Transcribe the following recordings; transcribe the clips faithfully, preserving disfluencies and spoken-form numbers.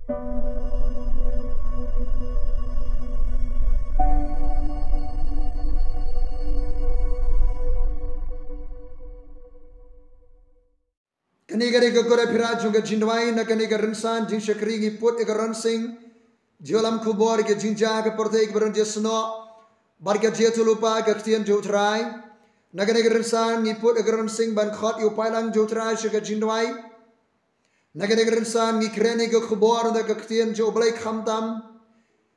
Kane ka dei ka kut ïa phi rajong ka jingduwai. Na kane ka rynsan jingshakri ngi put ïa ka ronsing jingïalam khubor ïa ka jingjia ka pyrthei kaba don jingsnoh bad ka jingïathuhlypa ka ktien jong U Trai. Na kane ka rynsan ngi put ïa ka ronsing ban khot ïa u paidlang jong U Trai sha ka jingduwai. Na kane ka rynsan ngi kren ïa ka khubor na ka ktien jong U Blei khamtam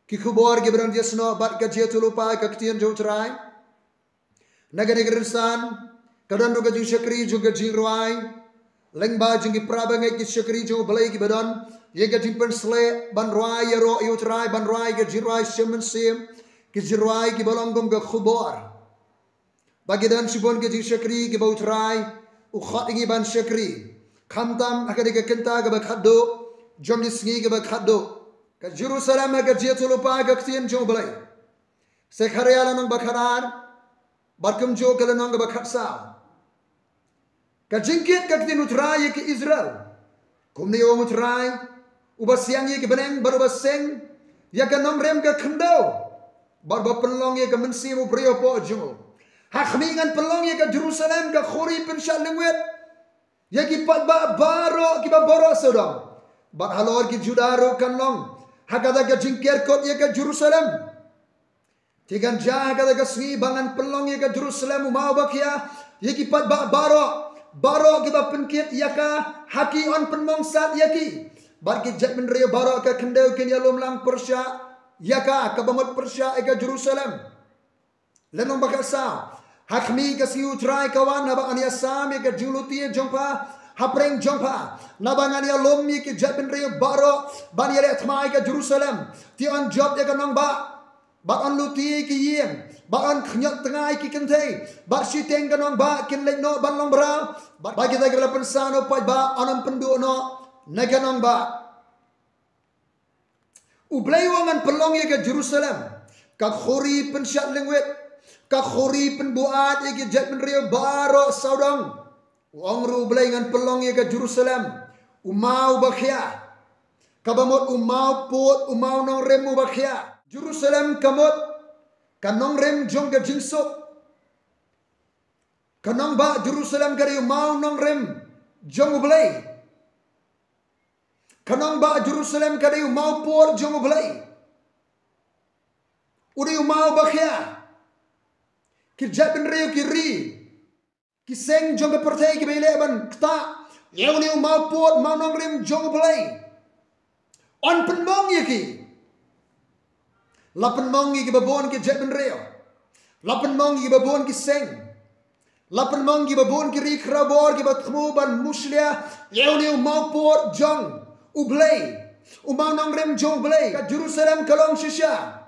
ki khubor kiba don jingsnoh bad ka jingïathuhlypa ka ktien jong U Trai. Na kane ka rynsan ka don ruh ka jingshakri jong ka jingrwai lyngba jong ki para bangeit ki shakri jong U Blei kiba don ïa ka jingpynshlur ban rwai ïaroh ïa U Trai, ban rwai ka jingrwai shem mynsiem, ki jingrwai kiba long kum ka khubor. Ba ki don shibun ki jingshakri kiba U Trai u khot ïa ngi ban shakri, khamtam ha kane ka kynta kaba khatduh jong ki sngi kiba khatduh. Ka Jerusalem ha ka jingïathuhlypa ka ktien jong U Blei. Sefania lynnong ba khatar bad kumjuh ka lynnong kaba khatsaw. Ka jingkit ka ktien U Trai ïa ki Israel. Kumne ong U Trai uba siang ïa ki bneng bad uba seng ïa ka nongrim ka khyndew bad uba pynlong ïa ka mynsiem u briew hapoh jong u. Ha khmih ngan pynlong ïa ka Jerusalem ka khuri pynshad lyngwit ïa ki paidbah baroh kiba baroh sawdong, bad halor ki Juda ruh kan long ha kata ka jingker kot ïa ka Jerusalem. Te kan jia ha kata ka sngi ba ngan pynlong ïa ka Jerusalem u maw ba khia ïa ki paidbah baroh, baroh kiba pynkit ïa ka ha ki yn pynmong sat ïa ki. Bad ki jaitbynriew baroh ka khyndew kin ïalum lang pyrshah ïa ka, kaba mut pyrshah ïa ka Jerusalem. Lynnong ba khatsaw. Ha khmih ka sngi U Trai ka wan haba yn ïasam ïa ka jingluti jong pha ha pdeng jong pha, naba ngan ïalum ïa ki jaitbynriew baroh ban ïaleh thma ïa ka Jerusalem. Te yn jop ïa ka nongbah bad yn luti ki ïing bad yn khñiot tnga ïa ki kynthei, bad shiteng ka nongbah kin leit noh ban long mraw, bad kita kiba la pynsan u paidbah yn ym pynduh noh na ka nongbah. U Blei u ong ngan pynlong ïa ka Jerusalem ka khuri pynshad lyngwit, ka khuri pynbuaid ïa ki jaitbynriew baroh sawdong. U ong ruh U Blei ngan pynlong ïa ka Jerusalem u maw ba khia, kaba mut u maw pud, u maw nongrim u ba khia. Jerusalem ka mut ka nongrim jong ka jingsuk. Ka nongbah Jerusalem ka dei u maw nongrim jong U Blei. Ka nongbah Jerusalem ka dei u maw pud jong U Blei. U dei u maw ba khia. Ki jaitbynriew, ki ri, ki seng jong ka pyrthei kiba ïaleh ban ktah ïa une u maw pud, maw nongrim jong U Blei, yn pynmong ïa ki. La pynmong ïa kiba bun ki jaitbynriew, la pynmong ïa kiba bun ki seng, la pynmong ïa kiba bun ki ri khrawbor kiba thmu ban mushlia ïa une u maw pud jong U Blei, u maw nongrim jong U Blei. Ka Jerusalem ka long shisha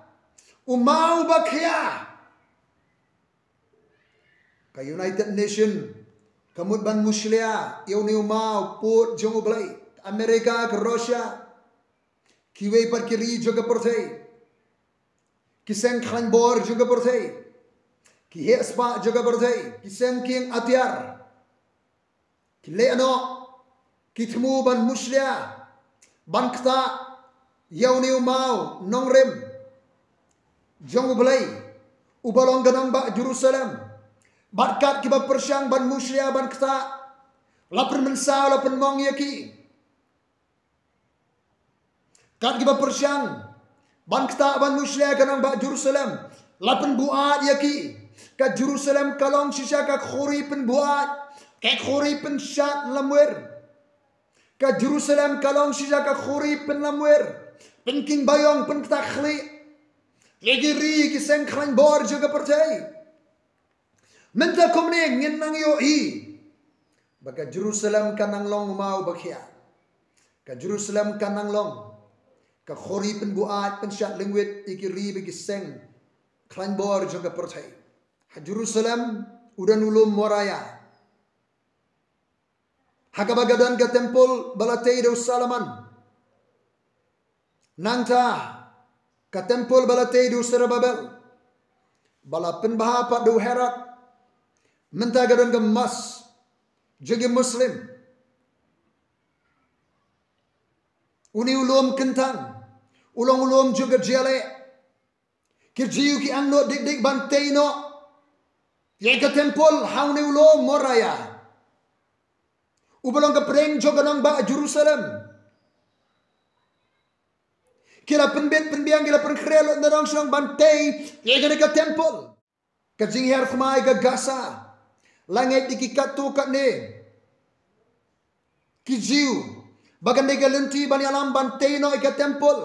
u maw ba khia. Ka United Nation ka mut ban mushlia ïa une u maw pud jong U Blei. Ka America, ka Russia, kiwei pat ki ri jong ka pyrthei, ki seng khlaiñ bor jong ka pyrthei, ki heh spah jong ka pyrthei, ki seng kieng atiar, ki leh noh, ki thmu ban mushlia, ban ktah ïa une u maw nongrim jong U Blei uba long ka nongbah Jerusalem. Bad kat kiba pyrshang ban mushlia, ban ktah, la pynmynsaw, la pynmong ïa ki. Kat kiba pyrshang ban ktah, ban mushlia ka nongbah Jerusalem, la pynbuaid ïa ki. Ka Jerusalem ka long shisha ka khuri pynbuaid, ka khuri pynshad lamwir. Ka Jerusalem ka long shisha ka khuri pynlamwir, pynking baïong, pynktah khlieh ïa ki ri, ki seng khlaiñ bor jong ka pyrthei. Mynta kumne ngin nang ïohi ba ka Jerusalem ka nang long u maw ba khia. Ka Jerusalem ka nang long ka khuri pynbuaid, pynshad lyngwit ïa ki ri bad ki seng khlaiñ bor jong ka pyrthei. Ha Jerusalem u don u lum Moria. Ha kaba ka don ka templ ba la tei da u Solomon. Nangta ka templ ba la tei da u Serubabel, ba la pynbha pat da u Herod. Mynta ka don ka mosque jong ki Muslim. Une u lum kyntang u long u lum jong ka jingïaleh. Ki Jiw ki angnud dik dik ban tei noh ïa ka templ ha une u lum Moria, uba long ka pdeng jong ka nongbah Jerusalem. Ki la pynbit pynbiang, ki la pynkhreh lut na dong shnong ban tei ïa kane ka templ. Ka jinghiar thma ïa ka Gaza la ngeit da ki katto katne ki Jiw ba kan dei ka lynti ban ïalam ban tei noh ïa ka templ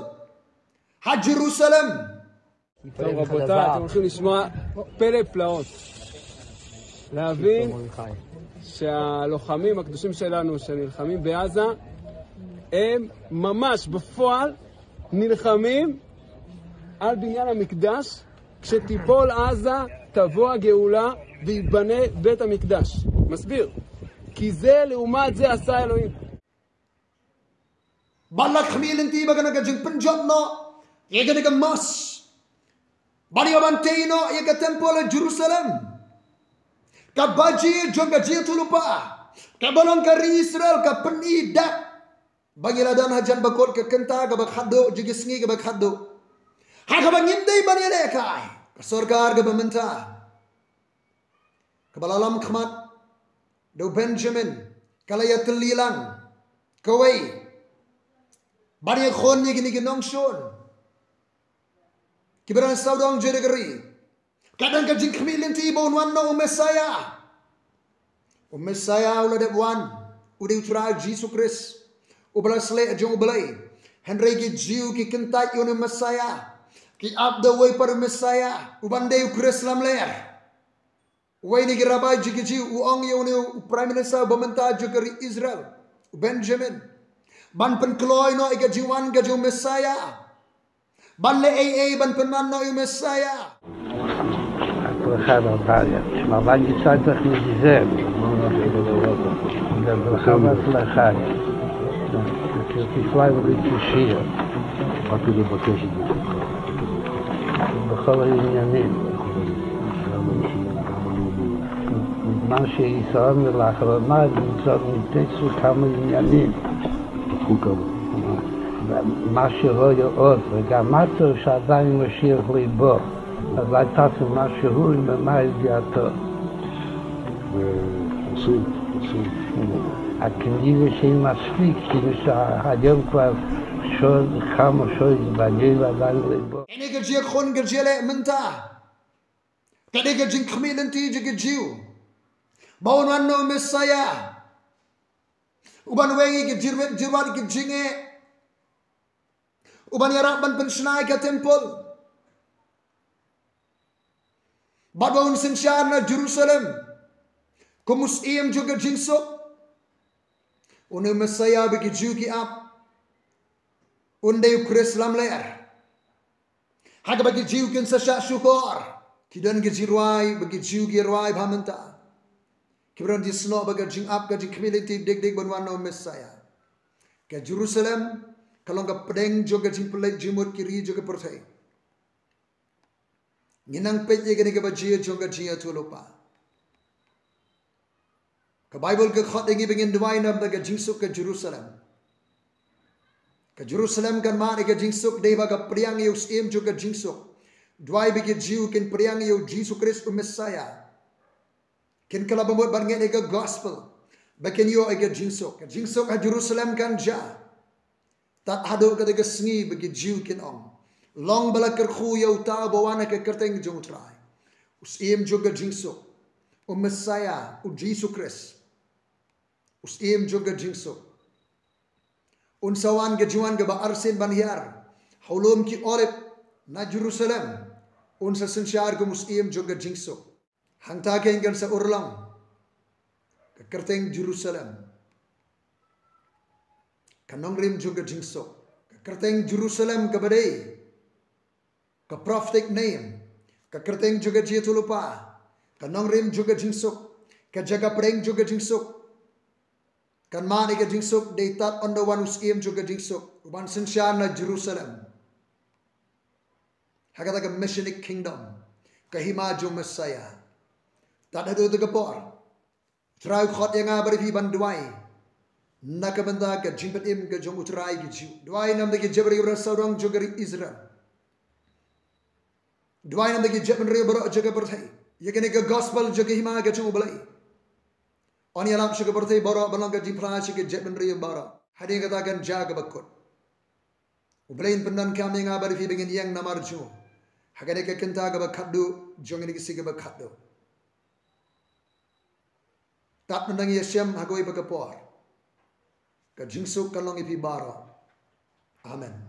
ha Jerusalem. טוב, רבותיי, אתם הולכים לשמוע פלא פלאות. להבין שהלוחמים הקדושים שלנו שנלחמים בעזה, הם ממש בפועל נלחמים על בניין המקדש. כשתיפול עזה, תבוא הגאולה וייבנה בית המקדש. מסביר. כי זה לעומת זה עשה אלוהים. Ba la khmih lynti ba kane ka jingpynjot noh ïa kane ka mosque, ba ïa ban tei noh ïa ka templ ha Jerusalem. Ka baji jong ka jingïathuhlypa kaba long ka ri Israel ka pyni dak ba ngi la don hajan ba kut ka kynta kaba khatduh jong ki sngi kaba khatduh ha kaba ngim dei ban ïalehkai. Ka sorkar kaba mynta kaba la lam khmat da u Benjamin ka la ïatylli lang kawei ban ïakhun ïa kine ki nongshun kiba don sawdong jong ka ri. Ka don ka jingkhmih lynti ba un wan noh u Messaïah. U Messaïah u la dep wan, u dei u Trai Jisu Khrist uba la sleh jong U Blei. Hynrei ki Jiw ki kyntait ïa une u Messaïah, ki ap da uwei pat u Messaïah uban dei u Khrist lamler. Uwei na ki rabai jong ki Jiw u ong ïa une u Prime Minister ba mynta jong ka ri Israel, u Benjamin, ban pynkloi noh ïa ka jingwan ka jong u Messaïah, ban leh ei ei ban pynman noh ïa u Messaïah. Abraham Abaria, ma ban ki sa tak ni di zem. Abraham Abraham, ki fly with the shia. B'chol ha'inyanim. מה שישארנו לאחרונה, למצוא מפתח כמה עניינים. מה שלא יאות, וגם מה טוב שעדיין משיח לא בא. אולי תעשה משהו עם מה ידיעתו. עושים, עושים. כנראה שאין מספיק, כאילו שהיום כבר שעות, כמה שעות, בלילה עדיין לא בא. Kane ka jingïakhun ka jingïaleh mynta, kane ka jingkhmih lynti jong ki Jiw ba un wan noh u Messaïah uban weng ïa ki jingwit jingwat ki jingeh, uban ïarap ban pynshna ïa ka templ, bad ba un synshar na Jerusalem kum u syiem jong ka jingsuk. Une u Messaïah ba ki Jiw ki ap un dei u Khrist lamler. Ha kaba ki Jiw kin sa shah shukor, ki don ki jingrwai ba ki Jiw ki rwai bha mynta, kiba don jingsnoh ba ka jingap ka jingkhmih lynti dik dik ban wan noh u Messaïah. Ka Jerusalem ka long ka pdeng jong ka jingpynleit jingmut ki ri jong ka pyrthei. Ngi nang peit ïa kane kaba jia jong ka jingïathuhlypa. Ka Baibl ka khot ïa ngi ba ngin duwai na bynta ka jingsuk ka Jerusalem. Ka Jerusalem kan mad ïa ka jingsuk dei ba ka pdiang ïa u syiem jong ka jingsuk. Duwai ba ki Jiw kin pdiang ïa u Jisu Khrist u Messaïah. Kin kylla ba mut ban ngeit ïa ka gospel ba kin ïoh ïa ka jingsuk. Ka jingsuk ha Jerusalem kan jia. Tad haduh kata ka sngi ba ki Jiw kin ong, long ba la kyrkhu ïa uta uba wan ha ka kyrteng jong u Trai. U syiem jong ka jingsuk, u Messaïah, u Jisu Khrist. U syiem jong ka jingsuk un sa wan ka jingwan kaba arsien ban hiar ha u lum ki Olib na Jerusalem. Un sa synshar kum u syiem jong ka jingsuk. Hangta kein kan sa urlong ka kyrteng Jerusalem, ka nongrim jong ka jingsuk. Ka kyrteng Jerusalem kaba dei ka prophetic name, ka kyrteng jong ka jingïathuhlypa, ka nongrim jong ka jingsuk, ka jaka pdeng jong ka jingsuk. Kan mad ïa ka jingsuk dei tad ynda wan u syiem jong ka jingsuk uban synshar na Jerusalem. Ha kata ka Messianic kingdom, ka hima jong u Messaïah. Tad haduh kata ka por, u Trai u khot ïa nga bad ïa phi ban duwai na ka bynta ka jingpynim ka jong U Trai ki Jiw. Duwai namar ki jaitbynriew ba sawdong jong ka ri Israel. Duwai namar ki jaitbynriew baroh jong ka pyrthei. Ïa kane ka gospel jong ka hima ka jong U Blei yn ïalap sha ka pyrthei baroh, ban long ka jingphla sha ki jaitbynriew baroh. Hadien kata kan jia kaba kut. U Blei un pyndonkam ïa nga bad ïa phi ba ngin ïeng namar jong u ha kane ka kynta kaba khatduh jong kane ka sngi kaba khatduh. Tad mynta ngin ïashem ha kawei pat ka por. Ka jingsuk kan long ïa phi baroh. Amen.